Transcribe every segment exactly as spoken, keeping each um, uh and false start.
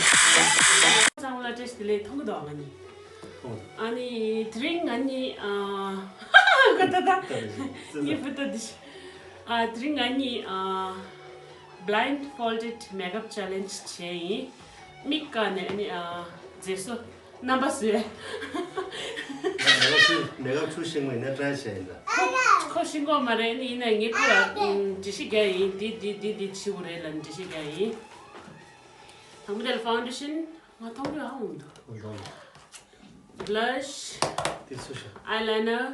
ཚང་མ་ལ་བཀྲ་ཤིས་བདེ་ལེགས། མཐོང་གི་འདུག་ང་གཉིས། ཨ་ནི་དེ་རིང་ང་གཉིས་ཨ་ཀ་ཏ་ཏ་ངའི་བུ་ཏ་འདི་ཤི། ཨ་དེ་རིང་ང་གཉིས་ཨ་Blindfolded Makeup Challenge བྱས་ཡིན། མིག་བཀག་ནས་ཨ་ནི་ཨ་མཛེས་བཟོ་རྣམ་པ་བཟོས། མེ་ཀབ་ཆུ་མེ་ཀབ་ཆུ་ཤེས་མིན་ན་ཏྲའི་བྱས་ཡིན་ད། ཁོ་ཤེས་ཀྱི་མ་རེད། ཨ་ནི་ཡིན་ན་ངས་ཁོ་ལ་འགྲེལ་བཤད་རྒྱག་ཡིན། འདི་འདི་འདི་འདི་བྱེད་དགོས་རེད་ལབ་འགྲེལ་བཤད་རྒྱག་ཡིན། དང་པོ་དེ་ལ་foundation ང་མཐོང་གི་ཨ་འོང་འདུག་འོང་འདུག blush དེ་སུ་ཤ eyeliner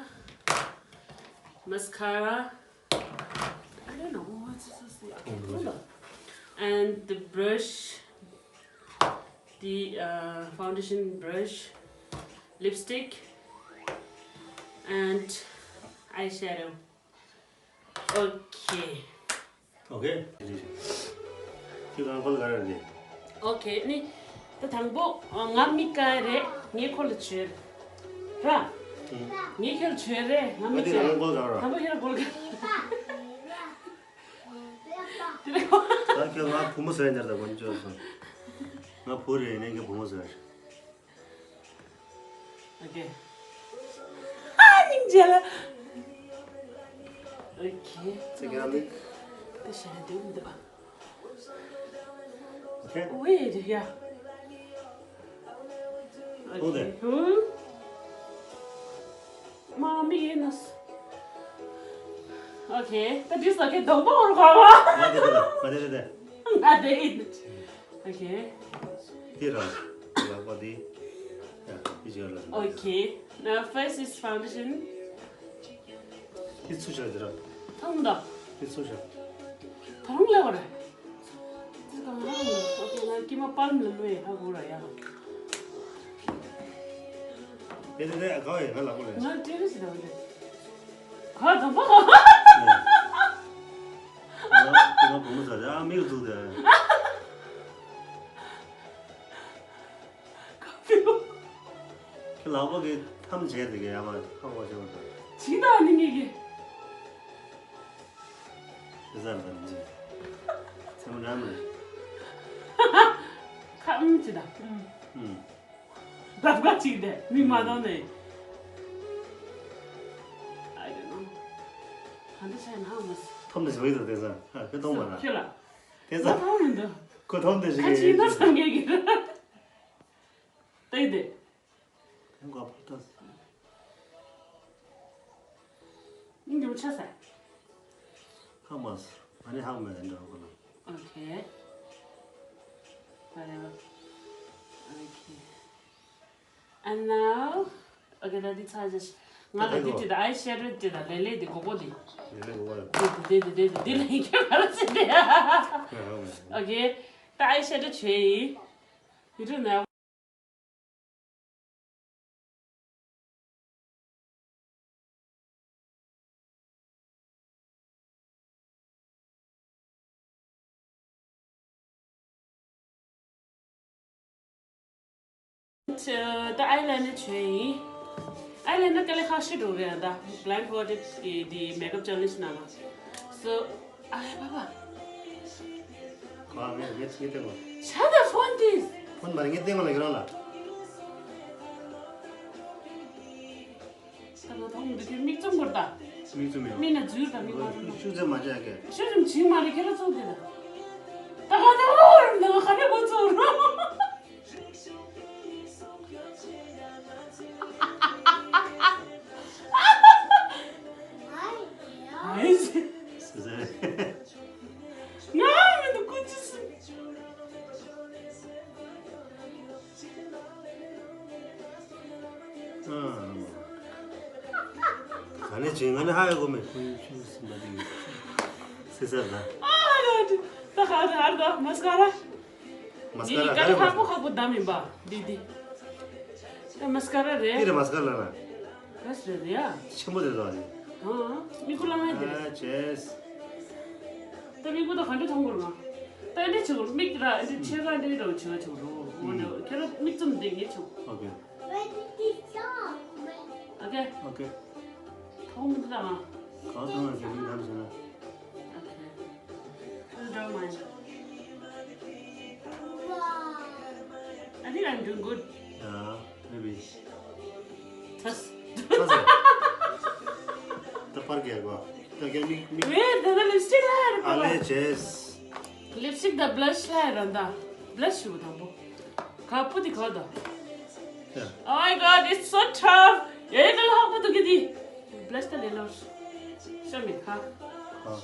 mascara I don't know what's this and the brush the uh, foundation brush lipstick and eyeshadow okay okay ཁྱོད་རང་ཁོལ་ག་རེ་རེད། okay ནི་ད་དང་པོ་ང་མིག་དཀར་རེད། ངས་ཁོ་ལ་བྱོས་ར། ངས་ཁྱོད་ལ་བྱོས་རེད། ང་མིག་དཀར། དང་པོ་ཁྱོད་ལ་ཁོལ་ག་ར། ད་ཁྱོད་ང་བུ་མོ་བཟོས་ཡིན་ད་ལྟ་དགོན་ཆོག་སོང་། ང་བུ་རེད་ནས་ཁྱོད་བུ་མོ་བཟོས། Okay. ཨ་སྙིང་རྗེ་ལ། Okay. ཚེ་ག་མིག་ད་ཞལ་འདེབས་མི་འདུག Okay. Wait, yeah. Okay. ཧུམ། མ་མི་ཡིན་ནོ། Okay. ད་འདི་ཟ་ཁའི་སྡོང་པོ་འོར་གོ་བ། ང་དེ་དེ་ང་དེ་དེ་དེ། ང་དེ་ཡིན། Okay. དེ་རང་ལག་པ་དེ། ཡ་དེ་ཅི་ཡོད་ལ། Okay. Now first is foundation. དེ་ཚུ་ཆགས་དེ་ར། ཐང་ད། དེ་ཚུ་ཆགས། ད་རུང་ལེ་བ་ར། དེ་གང་རང་ལ་ཨོ་ཁེ་ང་ཀི་མ་པར་མི་ལ་ལོས་ཧ་གོ་ར་ཡ། དེ་དེ་དེ་ག་བ་ཡ་ང་ལ་གོ་ལེ། ང་ཏྲི་རི་སི་ད་བ་དེ། ག་ད་བ། ང་ང་བུ་མོ་ཟ་ར་ཨ་མིག་འཛུགས་དེ། ཁྱེད་ལག་པ་གི་ཐམ་བྱས་དེ་གི་ཡ་མ་ཧ་གོ་བྱེད་པ་དང་། ཇི་ལྟར་ནི་ངེད་ཀྱི། དེ་ཟར་དང་མི་ཚེ་མོ་འདྲ་མི་ཁམ་ཅི་དང་། ཨུམ། ལབ་ཁ་ཅིག་དེ་མི་མ་དང་ནས། I don't know. ག་འདྲ་བྱས་ན་ཧ་མ་སི། ཐོམ་དེ་བཟོ་ཡི་དང་དེ་ཟར་ཧ་ཁྱོད་མཐོང་མ་ར། ཁྱོད་ལ། དེ་ཟར་ཧ་མི་འདུག་ཁོ་ཐོམ་དེ་ཞིག་ཁ་ཅིག་ན་སང་གེ་གི་ར། ཏེ་དེ། ཡང་ག་ཕར་ལྟ། ཉིན་རྒྱུན་ཆ་ས། ཧ་མ་སི། ཨ་ནི་ཧ་མ་ཡིན་འདྲ་གོ་ལ། Okay. Whatever. Okay. And now, okay, ད་འདི་ཚར་རྗེས་ང་ལ་འདི་དེ་དང་eye shadow དེ་དང་ལེ་ལེ་དེ་གོ་གོ་དེ། ལེ་ལེ་གོ་གོ་དེ། དེ་དེ་དེ་དེ་དེ་དེ་ལ་ཡིན་གྱི་མ་རེད་ཟེར་ཏེ། Okay. ད་eye shadow བྱས་ཡིན། You don't know. ད་ཨའི་ལའི་ནར་བྱས་ཡིན། ཨའི་ལའི་ནར་དཀའ་ལས་ཁག་ཤོས་འགྲོ་རེད་ད། Blindfolded གི་དེ་makeup challenge ནང་ལ། So ཨའི་པ་པ། ཁོ་ངས་ངས་ངས་བསྟན་གོ། Shut the phone this. ཕོན་མ་རེད་ངས་བསྟན་གོ་ལ་ཁྱེད་རང་ལ། ད་ང་མཐོང་མི་འདུག་ཁྱོད་མིག་བཙུམ་དགོས་ད། མིག་བཙུམ་ཡོད། མིག་ན་འཛུལ་ད་མིག་མ་བཙུམ་ད། ཤུགས་ཚད་མ་བྱས་ཀྱི། ཤུགས་ཚད་བྱིང་མ་རེད་ཁྱེད་རང་བཙུམ་དེ་ད། ད་ག་ད་འོ་རུ་ནང་ག་རེ་མ་བཙུམ་རུ། ཨའི་ཟེར། ཟེར་ཟེར། ང་མི་འདུག་ཁོ་ཅི་སུ། ག་ནས་བྱིན་ང་ནི་ཧ་ཡ་གོ་མེད། ཁོ་ཡུལ་ཆུང་སིམ་པ་དེ་ཡོད། སི་སར་ད། ཨ་ད་ད་ཧར་ད་མ་སི་ཀ་ར། མ་སི་ཀ་ར་ག་རེ་མ་སི་ཀ་ར། ཁ་པོ་ཁ་པོ་ད་མིན་པ་འདི་འདི། ད་མ་སི་ཀ་ར་རེད། འདི་རེད་མ་སི་ཀ་ར་ལ། ག་སི་རེད་ཡ། ཆེན་པོ་རེད་ད་རེད། ཨ་མི་ཁུ་ལ་ང་འདི་རེད། ཨ་ཅེས། ད་མིག་པོ་ད་ག་འདྲ་མཐོང་དགོས་རེད་ང་། ད་འདི་བྱེད་དགོས་མིག་ར་འདི་ཆེ་ག་འདི་ར་བྱེད་ག་བྱེད་དགོས་རེད། འོ་ད་ཁྱེད་རང་མིག་བཙུམ་འདི་ངས་བྱེད་དགོས། ཨོ་ཀེ། ཨོ་ཀེ། Okay. ཐོག་མི་འདུག་ཨ། གང་ཐོག་ན་ཞེ་མི་འདམ་ཟེར་ན། Okay. Please don't mind. I think I'm doing good. Yeah, maybe. ཚ། ཚ་ཟེར། ད་པར་རྒྱག་གོ། ད་རྒྱག་མིག་མིག་ཝེ། ད་ད་ལིབ་སི་ཊིག་ལ་ཡར་ཨ་ལེ་ཅེས། ལིབ་སི་ཊིག་དང་བྷ་ལ་ཤི་ལ་ཡར་ར་ད། བྷ་ལ་ཤི་བུ་དང་པོ། ག་པུ་དི་ག་ད། Yeah. Oh my God, it's so tough. ཡེ་ད་ལྷག་པོ་འདུག་གི་དེ། བྷ་ལ་ཤི་ད་ལེ་ལོར། ཤ་མི་ཁ། ཨ།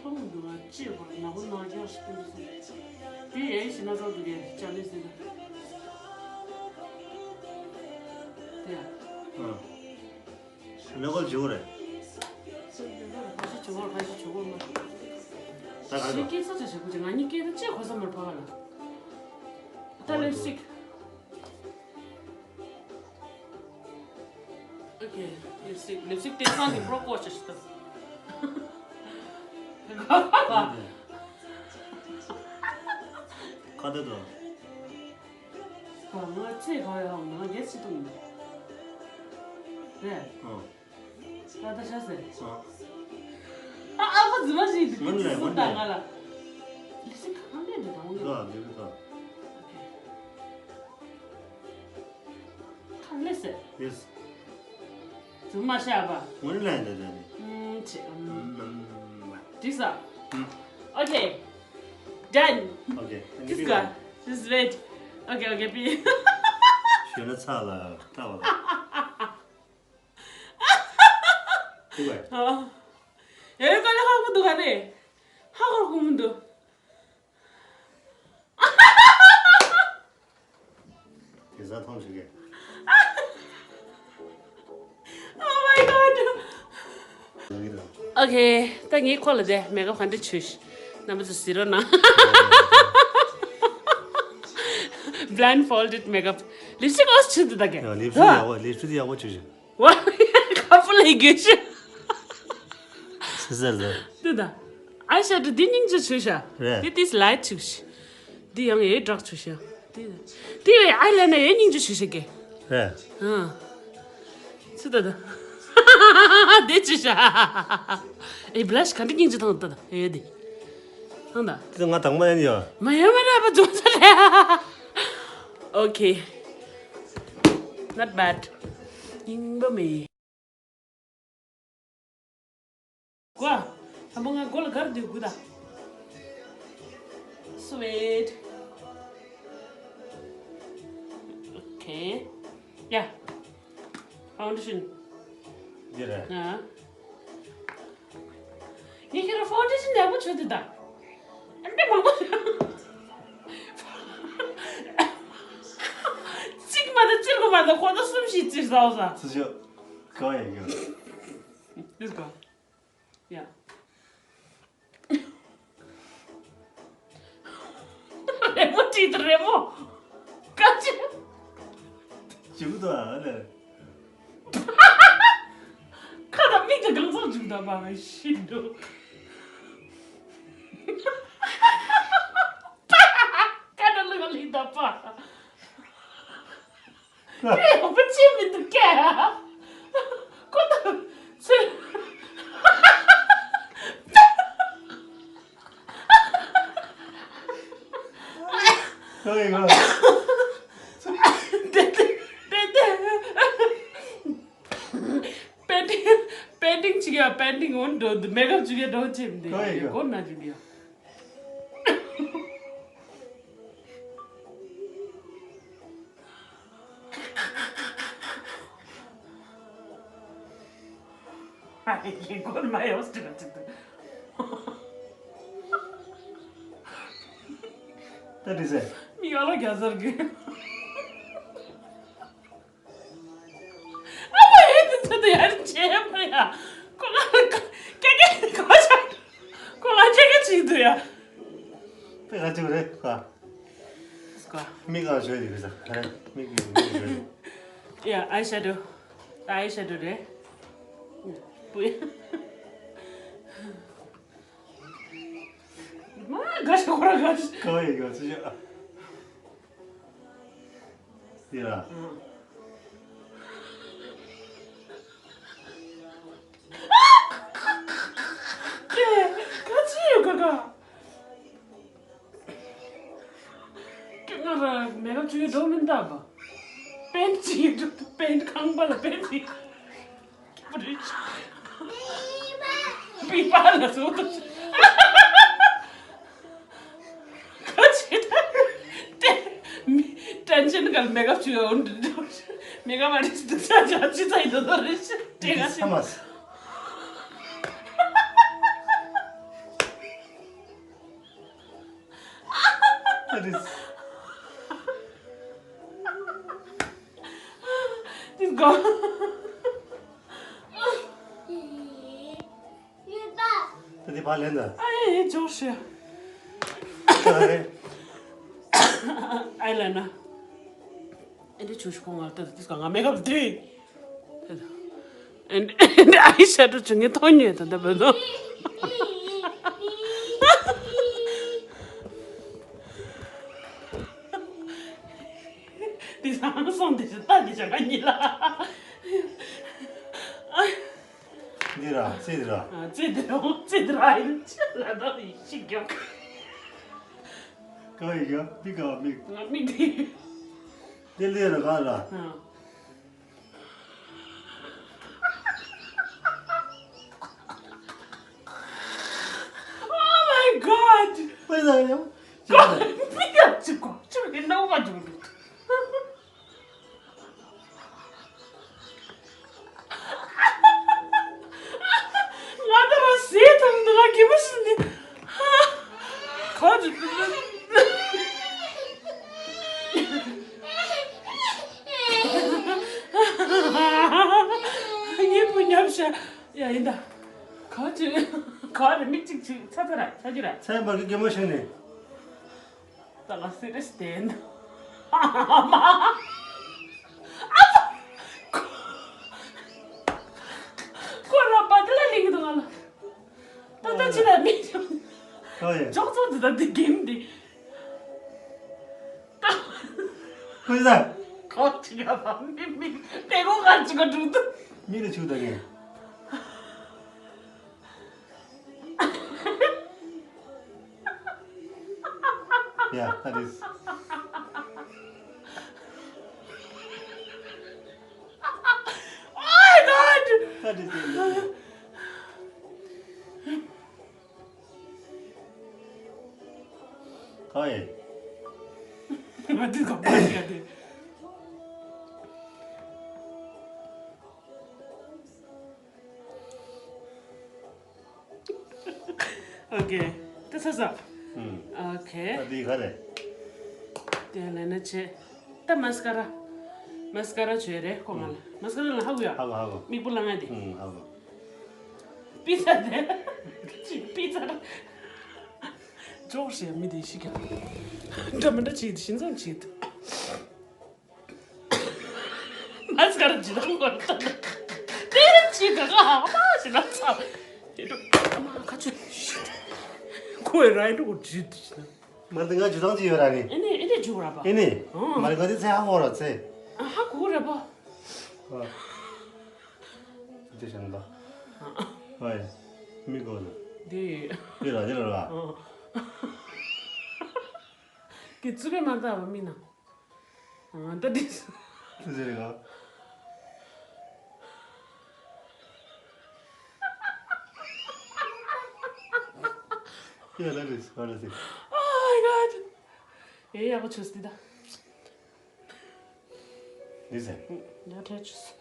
ཁོང་འདུག་ལ་ཅེས་པ་ནག་པོ་ནག་རྐྱང་ཞིག་སྟོན་གྱི་འདུག་དེ་ཡན་ཞིག་སྣ་ཚོགས་འདུག་གས་ཅ་ལེ་ཟེར་ད། དེ་ཡ། ཨ། གནས་སྐོར་བྱེད་དགོས་རེད། ཁ་ཤས་བྱེད་དགོས་ཁ་ཤས་བྱེད་དགོས་མ། ད་ག་ཞིག་རེད། སྐད་ཆ་ཆ་བྱེད་དགོས་ཅིག་ང་གཉིས་སྐད་ཆ་ཅེས་གོ་ས་མར་ཕ་ག་ལ། ད་ལིབ་སི་ཊིག Okay, lipstick, lipstick ཏེ་སང་གི་པྲོ་ཀོ་ཆ་ཞིག་ཏུ། ཁ་ཏེ་དོ། ང་ཚེ་ག་ཡང་ང་རྒྱལ་སྲིད་དུ་མི། རེད། ཨོ། ད་ད་ཤ་ཟེར། ཨོ། ཨ་ཨ་ཕ་རྫུན་མ་ཞིག་འདུག་མུན་ལས་མུན་ལས། ད་ང་ལ། ལིབ་སི་ཊིག་གང་ལས་འདི་དང་ངས། ལ་ལིབ་སི་ཊིག་ཁ་ལས་ཟེར། ཡེས། རྫུན་མ་བཤད་པ། ངོ་ནི་ལན་དེ་རེད། ཨུམ་ཆེ། ཨུམ། འགྲིག་ས། ཨུམ། Okay. Done. Okay. This guy. This is red. Okay, okay, please. ཞོན་ན་ཚ་ལ་ལྟ་བ་ལ། འགྲིག་པས། ཨ། ཡ་ཡ་ག་ལེ་ཧ་གོ་འདུག་ག་རེ། ཧ་གོ་གོ་མི་འདུག་དེ་ས་མཐོང་ཞིག་གས། Oh my God. Okay, ད་ངའི་ཁོ་ལ་དེ་མེག་ཨབ་ག་འདྲ་བྱུས། རྣམ་པ་ཚོ་གཟིགས་རོགས་གནང་། Blindfolded makeup. ལིབ་སི་ཊིག་ཨོས་བྱུས་འདུག་ད་གས། ལིབ་སི་ཊིག་ཡག་པོ་ལིབ་སི་ཊིག་ཡག་པོ་བྱུས་བྱུས། ཝ། ཁ་ཕོ་ལ་ཡི་གེ་ཤི། སི་ཟེར་ཟེར། དེ་ད། ཨའི་ཤེ་དོ་འདི་སྙིང་རྗེ་བྱུས་ཤ། རེད། འདི་ཏིས་ལའི་ཊི་བྱུས་ཤ། འདི་ཡང་ཡའི་ཌག་བྱུས་ཤ། འདི། འདི་ཡའི་ཨའི་ལའི་ནར་ཡའི་སྙིང་རྗེ་བྱུས་ཤ་གེ། རེད། ཨ། སི་ད་ད། འདི་བྱུས་ཤ། ཨེ་བྷ་ལ་ཤི་ག་འདྲ་སྙིང་རྗེ་ཐང་ད་ད་ཡོད་དེ། ཐང་ད། དེ་ང་དང་མ་ཡན་ཡོད། མ་ཡོད་མ་རེད་པ་རྫུན་མ་རེད། Okay. Not bad. སྙིང་པོ་མེད། གོ། ད་མ་ང་གོ་ལ་གར་དུས་གུ་ད། Sweet. Okay. Yeah. Foundation. འདི་རེད། ཨ། ངས་ཁྱེད་རང་foundation ཡག་པོ་བྱུས་ཏེ་ད། ཨ་འདྲ་མང་པོ། གཅིག་མ་གཏོགས་བཙིར་དགོས་མ་གཏོགས་ཁོ་ན་གསུམ་བཞི་བཙིར་ཟ་འོ་ཟ། ཚུ་ཆོ། ག་བ་ཡ་གི། Let's go. Yeah. རེད་མོ་བྲིས་ཏེ་རེད་མོ། ཀ་ཅི། ཅི་གུ་དོ་ཨ་ལེ། ཁ་དང་མིག་གི་གང་ཚང་བྱུང་དང་མ་བའི་ཤིན་ཏུ། ཀ་ད་ལུག་ལི་ད་པ། ཁྱོད་ཡག་པོ་བྱེད་མི་འདུག་གས། ཁོ་ད་ཚུར། ཁོ་ཡི་ཁོ། དེ་དེ་དེ་དེ། པེན་ཊིང་པེན་ཊིང་བྱེད་ཀྱི་ཡ། པེན་ཊིང་འོན་འགྲོ་འདུག་མེག་ཨབ་བྱེད་ཀྱི་འགྲོ་བྱེད་མི་འདུག་ཁོ་ཡི་ཡ་ཁོ། སྒོ་ན་བྱེད་ཀྱི་ཡ། ཡིན་ཁོ་མ་ཡོང་སྲིད་པ་ཅིག་འདུག་ད་འདི་ཟེར། མི་ཡོང་ལ་རྒྱ་ཟར་གི། ཨ་མ་ཡེ་འདི་ཚོ་དེ་ཡར་བྱེད་པ་ཡ། ཁོ་ང་ཀ་ཀ་ཀ་ཀ་ཁོ་ང་ཀ་ཀ་ཅིག་འདུག་ཡ། དེ་ག་ཅིག་རེད་ཁ། ཁ། མིག་ག་ཞོལ་ཡོད་ས་རེད། མིག་གི་མིག་ཞོལ། Yeah, eyeshadow. ད་ཨའི་ཤེ་ཌོ་རེད། པུ། མ་ག་ཤ་ཁོ་ར་ག་ཤ། ག་ཡི་ག་ཤ། དེ་ར། ཀེ་ག་ཅི་ཡོད་ག་ག། ཀེ་ང་ར་མེ་ཀབ་བྱུག་ཡོད་འགྲོ་མིན་ད་པ། པེན་ཅི་ཡོད་འགྲོ་པེན་ཁང་པ་ལ་པེན་ཅི། པི་པ་ལ་སོ་ཏོ། ཁ་ཆེ་ད། ཏེ། མི། ཏྲན་ཅན་གལ་མེ་ཀབ་བྱུག་ཡོད་འགྲོ། མེ་ཀབ་ཨ་རིས་ཏུ་ཚ་ཅ་ཅི་ཚ་ཡི་དོ་དོ་རེ་ཤི། ཏེ་ག་ཤི། ཨ་མ། That is. This girl. ད་དེ་ཕར་ལེན་ད། ཨ་ཡེ་ཡེ་ཇོ་ཤི། ཨ་རེ། ཨའི་ལ་ནར། ཨེ་འདྲ་བྱུག་ཤོག་ང་ལ་ད་དེ་ག་ང་མེ་ཀབ་དེ། ཨེ་འདྲ་ཨའི་ཤེ་ཌོ་བྱུག་ངས་མཐོང་ཉེ་ད་ད་བེ་དོ། དེ་སང་སོང་དེ་ཤི་ད་དེ་ཤ་ང་གཉིས་ལ། འདི་ར་ཙེ་འདི་ར། ཙེ་འདི་ར་ཙེ་འདི་ར་ཡིན་ལ་ད་ཡིན་ཅི་རྒྱབ། ག་ཡི་ག་མི་ག་མི། ང་མི་དེ། དེ་ལས་ར་ག་ར། Oh my god! དཔེ་ད་ཡང་། ག་མི་ག་ཅི་གོ་ཅི་རེད་ནོ་ག་འགྲོ་འདུག་ང་ད་ར་ཟས་ཐུབ་འདུག་ག་གི་མ་ཤི་ནི། ཁ་ཅིག་ངའི་བུ་ཉམས་ཤ་ཡ་ཡིན་ད། ཁ་ཅིག་ག་རེ་མིག་ཅིག་ཅིག་ཚ་ཚ་ར་ཚ་རྒྱུ་ར། ཚ་མ་གི་གི་མ་ཤི་ནི། ད་ལ་སི་རི་སི་དེན། ཨ་ཚ། ཁོ་ར་པ་དེ་ལ་ལིག་དང་ང་ལ། ད་ད་ཅི་ལ་མི་ཅོག་ཨོ་ཡེ། ཅོག་ཙོ་དེ་ད་དེ་གེམ་དེ། ཁོ་ས། ཁོ་ཅི་ཡ་ད་མི་མི་དེ་གོ་ག་ཅི་ག་འགྲུབ་དུ། མི་ལ་ཆུ་ད་གེ། Yeah, that is. Oh my god! That is it. Hi. What is going on? Okay. This is up. ཨུམ། Okay. ད་འདི་ག་རེད། དེ་ལས་ན་ཆེ། ད་མ་སི་ཀ་ར། མ་སི་ཀ་ར་བྱོས་རེད་ཁོ་ང་ལ། མ་སི་ཀ་ར་ལ་ཧ་གོ་ཡ། ཧ་གོ་ཧ་གོ། མིག་པོ་ལ་ང་དེ། ཨུམ་ཧ་གོ། པི་ཙ་དེ། པི་ཙ་ར། ཅོག་ཤེས་མི་དེ་ཤི་ཀྱང་། འདྲ་མི་འདྲ་བྱེད་དེ་ཤིན་ཙམ་བྱེད་དུ། མ་སི་ཀ་ར་ཇི་ལྟར་མགོ་ལ་བཏགས། དེ་ཅི་ག་ག་ཧ་མ་ཞིག་ལ་ཚ། དེ་འགྲོ་ཨ་མ་ཁ་ཆུ། ཁོའི་ར་ཡི་འགྲོ་གོ་ཇི་དུ་ཞིག་ན། མ་འདི་ང་ཇུ་ཐང་ཅི་ཡོད་ར་ནི། ཨེ་ནི་ཨེ་ནི་ཇུ་ར་པ། ཨེ་ནི། ཨང་། མ་རི་ང་འདི་ཚེ་ཧ་གོ་ར་ཚེ། ཨ་ཧ་གོ་ར་པ། ཨ། ཅི་བྱས་ན་པ། ཨ། ཨོ་ཡ། མི་གོ་ན། འདི། འདི་ར་འདི་ར་ར། ཨང་། ཀྱི་ཙུ་པེ་མ་ད་བ་མི་ན། ཨ་ད་འདི། ཙི་ཙི་རེ་ག། Yeah, that is what I think. Oh my god. ཨེ་ཡག་པོ་བྱོས་འདི་ད། འདི་ཟེར། ཡ་ཐལ་ཆུས།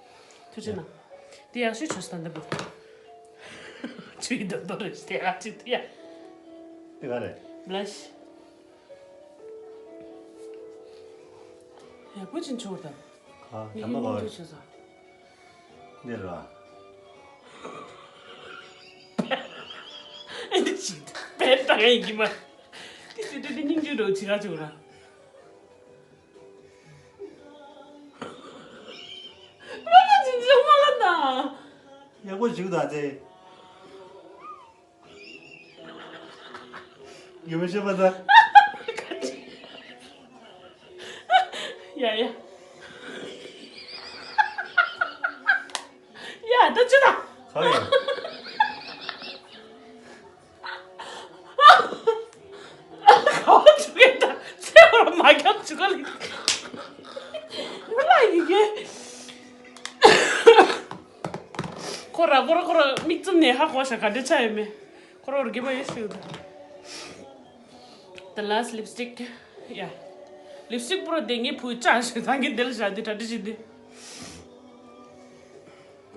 ཐུགས་རྗེ་གནང་། འདི་ཡག་ཤོས་བྱོས་ད་འདི་བུ། ཆུའི་རྡོ་རྡོ་རེ་ཞིག་དེ་ཡག་ཅིག་ཡ། འདི་ག་རེད། བླ་ཤི། ཡ་བུ་ཅིན་ཆོར་ད། ག་ཉི་ད་མ་ག་ཉིན་ཆོས་ས། འདི་ར། ཨེ་ཅི་པེ་ཏ་ཡིན་གི་མ། དེ་དེ་དེ་སྙིང་རྗེ་འགྲོ་ཅི་ག་ཅོ་ར། ཡག་པོ་བྱུང་ད་ཚེ། ཡོད་མི་ཤེས་པ་ད། ཡ་ཡ། ཡ་ད་ཅི་ད། ཧ་ཡ། ག་བ་བྱུག་གི་ད། ཚེ་བར་མ་རྒྱབ་བྱུག་ག་ལི། ཡོད་ལ་ཡི་གེ། ཁོ་ར་ཁོ་ར་ཁོ་ར་མིག་བཙུམ་ནས་ཧ་གོ་ཤ་ག་འདྲ་ཆ་ཡོད་མེད། ཁོ་ར་རྒྱབ་པ་ཡོད་ཤུ་ད། The last lipstick. Yeah. Lipstick པུ་ར་དེ་ངའི་བུ་ཅག་ཤི་ཐང་གི་དེ་ལ་བཞག་དེ་གྲ་སྒྲིག་བྱེད་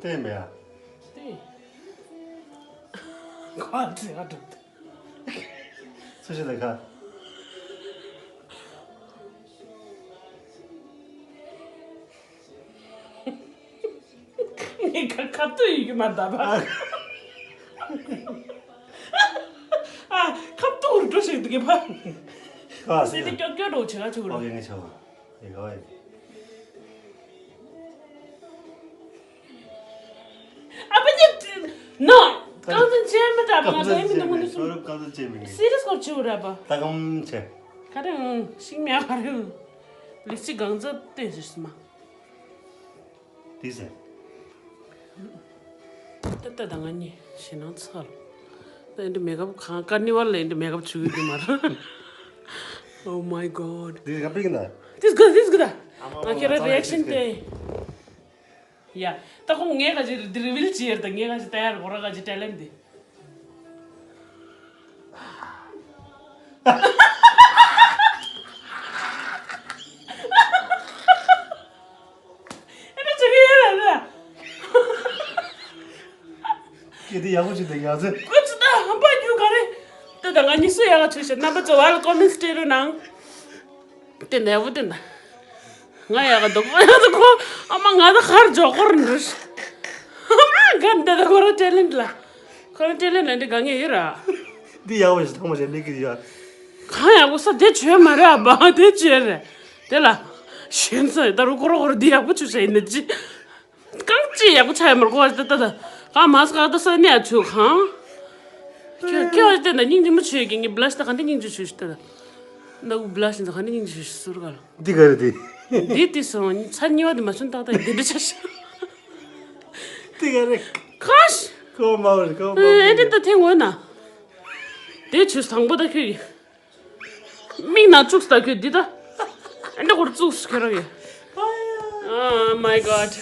དེ། དེ་མེད་ཨ། དེ། ཁོ་ཨ་ཙི་ཨ་འགྲོ། སུ་ཞིག་ལ་ཁ། ངས་ཁ་ཁ་ཏུ་ཡི་གི་མ་ད་པ། ཨ། ཁ་ཏུ་རུ་འགྲོ་ཞིག་འདུག་གི་ཕ། ཁ་སི་ཏི་ཀྱོ་ཀྱོ་འགྲོ་བྱེད་ག་ཆུ་རུ། ཨོ་ཡ་ངས་ཆོ། ཡི་ག་བ་ཡི། ཨ་པ་ཉི་ནོ། རྐང་འཛིན་ཅན་མི་འདྲ་པ་ང་ཚོ་ཨེ་མི་འདུག་མི་འདུག་གསུམ། རྐང་འཛིན་ཅན་མི་འདུག་སི་རི་ཡས་སྐོར་བྱེད་འུ་ར་པ། ད་གམ་ཆེ། ག་རེ་ཨང་ཤིང་མེ་ག་རེ་ཨང་། ལི་ཅི་གང་ཚ་བསྟན་ཟེར་སི་མ། དེ་ཟེར། ཏ་ཏ་ད་ང་གཉིས་ཞེད་སྣང་ཚ་ལ། ད་ཨེ་འདྲ་མེ་ཀབ་གང་ཀར་ནི་ཝལ་ལ་ཨེ་འདྲ་མེ་ཀབ་བྱུག་གི་མ་རེད། Oh my god. This is good, this is good. ང་ཁྱེད་ར་རི་ཨེག་ཤན་དེ། ཡ། ད་ཁོང་ངས་ག་ཅི་རི་ཝིལ་བྱེད་ཡར་ད་ངས་ག་ཅི་ད་ཡར་གོ་ར་ག་ཅི་ཊེ་ལེན་ཊི་དེ། ཨེ་ན་ཅི་གི་ཡ་ར་ར། སྐད་དེ་ཡག་པོ་ཞིག་འདུག་ཡ་ཟེར། ཁོ་ཅི་ད་ཧམ་པ་རྒྱུ་ག་རེ། ད་ད་ང་གཉིས་སུ་ཡག་ག་ཆུ་ཤ་རྣམ་པ་ཚོ་བ་ལ་ཀོ་མེན་ཊི་སྤྲད་རོགས་གནང་། དེ་ནས་བུ་དེ་ན། ང་ཡག་ག་འདུག་ཨ་ཡག་འདུག་ཁོ། ཨ་མ་ང་ད་ཁར་འཇོག་ཁོར་འདུག་ཨ་མ་ག་འདི་ད་ཁོ་ར་ཊེ་ལེན་ཊི་ལ། ཁོ་ར་ཊེ་ལེན་ཊི་ལ་འདི་ག་ངེས་ཡོད་ར། འདི་ཡག་པོ་ཞིག་ཐང་མ་ཞིག་ལེགས་ཀྱི་ཡོད། གང་ཡག་པོ་ས་དེ་བྱོས་མ་རེད་ཨ་བ་དེ་བྱོས་རེད། དེ་ལ། ཞེན་ས་ད་རུ་ཁོ་ར་ཁོ་ར་འདི་ཡག་པོ་བྱོས་ས་ཡིན་ན་ཅི། རྐང་ཅི་ཡག་པོ་ཆགས་ཡོད་མ་རེད་ཁོ་བ་ད་ད་ད། གང་མ་ས་ག་ད་ས་ནས་ཨ་ཆུ་གང་། ཁྱོད་ཁྱོད་ཨ་ད་ན་སྙིང་རྗེ་མོ་བྱོས་ཀྱི་ངའི་བླ་ཤ་ད་ག་འདི་སྙིང་རྗེ་བྱོས་ཤི་ད་ད། ན་གུ་བླ་ཤ་ད་ག་འདི་སྙིང་རྗེ་བྱོས་ཤི་ཟུར་ག་ལ། འདི་ག་རེ་དེ། འདི་དེ་སོང་ཚ་ཉི་བ་དེ་མ་ཆུན་ཏག་ཏག་འདི་འདྲ་ཆ་ཤ། འདི་ག་རེ། ཁ་ཤ། ཁོ་མ་བར་ཁོ་མ་ཨེ་འདི་ད་ཐེངས་འོ་ན། དེ་ཆུ་དང་པོ་ད་ཁྱོད་ཡིན། མིག་ནང་བཙུགས་ད་ཁྱོད་འདི་ད། ཨེ་འདི་ཁོར་བཙུགས་ཁྱོད་རང་ཡིན། Oh my god.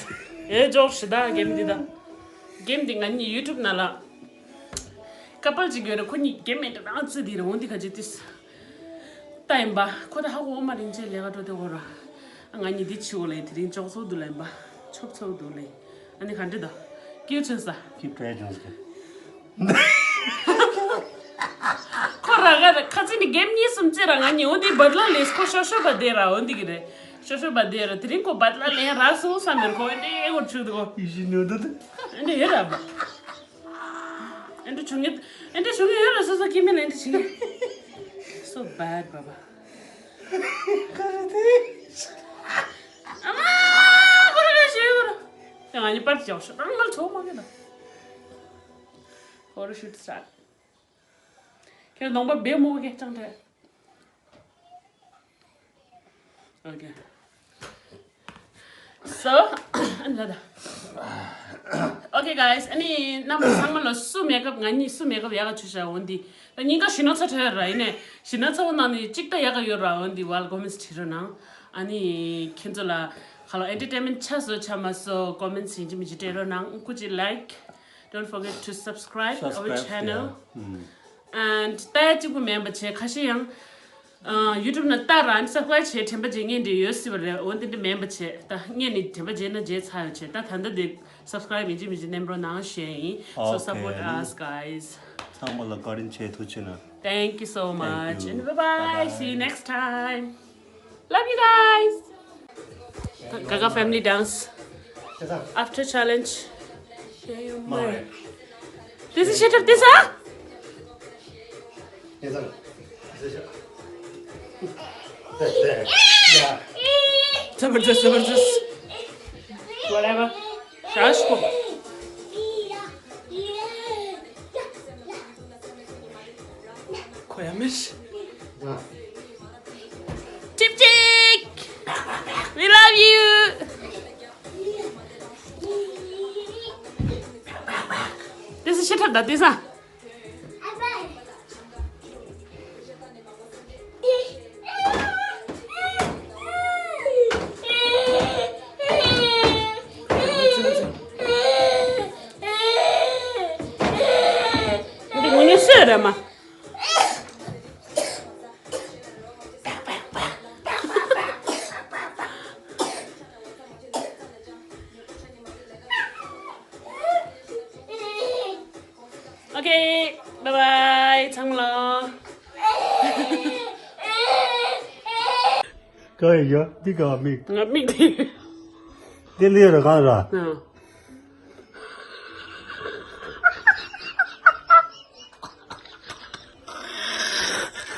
ཨེ་ཇོག་ཤི་ད་གེམ་འདི་ད། གེམ་འདི་ང་གཉིས་ཡུ་ཊུབ་ནང་ལ། ཀ་པལ་ཅིག་ཡོད་རེད་ཁོ་གཉིས་གེམ་མེད་དུ་རང་བཙུགས་འདི་རེད་འོང་འདི་ག་ཅིག་ཏིས། ལྟ་ཡིན་པ། ཁོ་ད་ཧ་གོ་འོ་མ་རིན་ཆེན་ལས་ཀ་འགྲོ་དེ་འོ་ར། ང་གཉིས་འདི་ཆི་འོ་ལེ་དེ་རིང་ཅོག་ཚོགས་འདུག་ལེན་པ། ཆོབ་ཚོགས་འདུག་ལེ། ཨ་ནི་ག་འདྲི་ད། ཀིའུ་ཆུན་ས། Keep trying to. ཁོ་ར་ག་ར་ཁ་ཚིག་ནི་གེམ་གཉིས་གསུམ་ཅི་ར་ང་གཉིས་འོ་འདི་བར་ལ་ལེས་ཁོ་ཤོ་ཤོ་བ་དེ་ར་འོ་འདི་གི་རེད། ཤོ་ཤོ་བ་དེ་ར་དེ་རིང་ཁོ་བར་ལ་ལེན་ར་སོང་ས་མེར་ཁོ་འདི་ཨེ་འོ་ཆུ་འདུག་གོ། You should know that. འདི་ཡོད་ར་བ། ཨེ་འདྲ་བྱུང་ངེ་ཨེ་འདྲ་བྱུང་ངེ་ཡོད་ར་སོ་སོ་ཀི་མེ་ལ་ཨེ་འདྲ་བྱུང་ངེ། So bad, Baba. ཨ་མ། ཁོ་ར་ཤེས་ཁོ་ར། ང་གཉིས་པར་ཅིག་ཡག་ཤོ་རང་མལ་ཚོ་མ་གི་ན། ཁོ་ར་ཤུད་སྲ། ཁྱེད་ནོང་པ་བེ་མོ་གེ་ཅང་དྲེ། Okay. So, another. Okay, guys. ཨ་ནི་རྣམ་པ་ཚང་མ་ལ་སུ་མེ་ཀབ་ང་གཉིས་སུ་མེ་ཀབ་ཡག་ག་བྱུས་ཤག་འོ་འདི། ད་སྙིང་ག་ཞི་ན་ཚ་ཁྲོད་ར་ཡིན་ནས་ཞི་ན་ཚ་བོ་ནང་ནས་གཅིག་ད་ཡག་ག་ཡོད་ར་འོ་འདི་བལ་ཀོ་མེན་ཊི་བྲིས་རོགས་གནང་། ཨ་ནི་ཁྱེད་ཚོ་ལ་ཁ་ལོ་ཨེན་ཊར་ཊེན་མེན་ཊི་ཆ་སོ་ཆ་མ་སོ་ཀོ་མེན་ཊི་ཡིན་གཅིག་མིན་གཅིག་སྤྲད་རོགས་གནང་། ཀུ་ཅི་ལའིཀ། Don't forget to subscribe our channel. And ད་གཅིག་པུ་མེན་པ་བྱས་ཁ་ཤས་ཡང་ཡུ་ཊུབ་ནང་ལྟ་ར་ཨ་ནི་སབ་སི་ཀ་རའིབ་བྱས་དྲན་པ་བརྗེད་མཁན་འདྲ་ཡོད་སྲིད་པ་རེད། འོ་འདི་འདྲ་མེན་པ་བྱས་ད་སྔས་ནས་དྲན་པ་བརྗེད་ན་བརྗེད་ཚར་ཡོད་བྱས་ད་ད་ལྟ་འདི་སབ་སི་ཀ་རའིབ་ཡིན་གཅིག་མིན་གཅིག་ནེམ་རོགས་གནང་ཞུ་ཡ་ཡིན། So support us, guys. ཚང་མ་ལ་བཀའ་དྲིན་ཆེ། ཐུགས་རྗེ་གནང་། Thank you so much and bye bye. See you next time. Love you guys. Gaga family dance. After challenge. This is shit of this, huh? Zabardast, zabardast. Whatever. Shashko. ཁྱོད་ད་ལྟ་ས། འདི་ངུ་ནི་སུ་རེད་མ། Okay, bye bye, ཚང་མ་ལ། ག་ཡོད། འདི་ག་མིག་ང་མིག་དེ། འདི་ལས་ར་གང་ར། ཨ།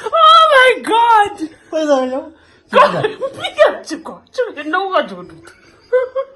Oh my god! ཨོ་ལ་ཡོ། ག་མིག་ག་ཅི་གོ་ཅི་ལས་ནོ་ག་འགྲོ་འགྲོ།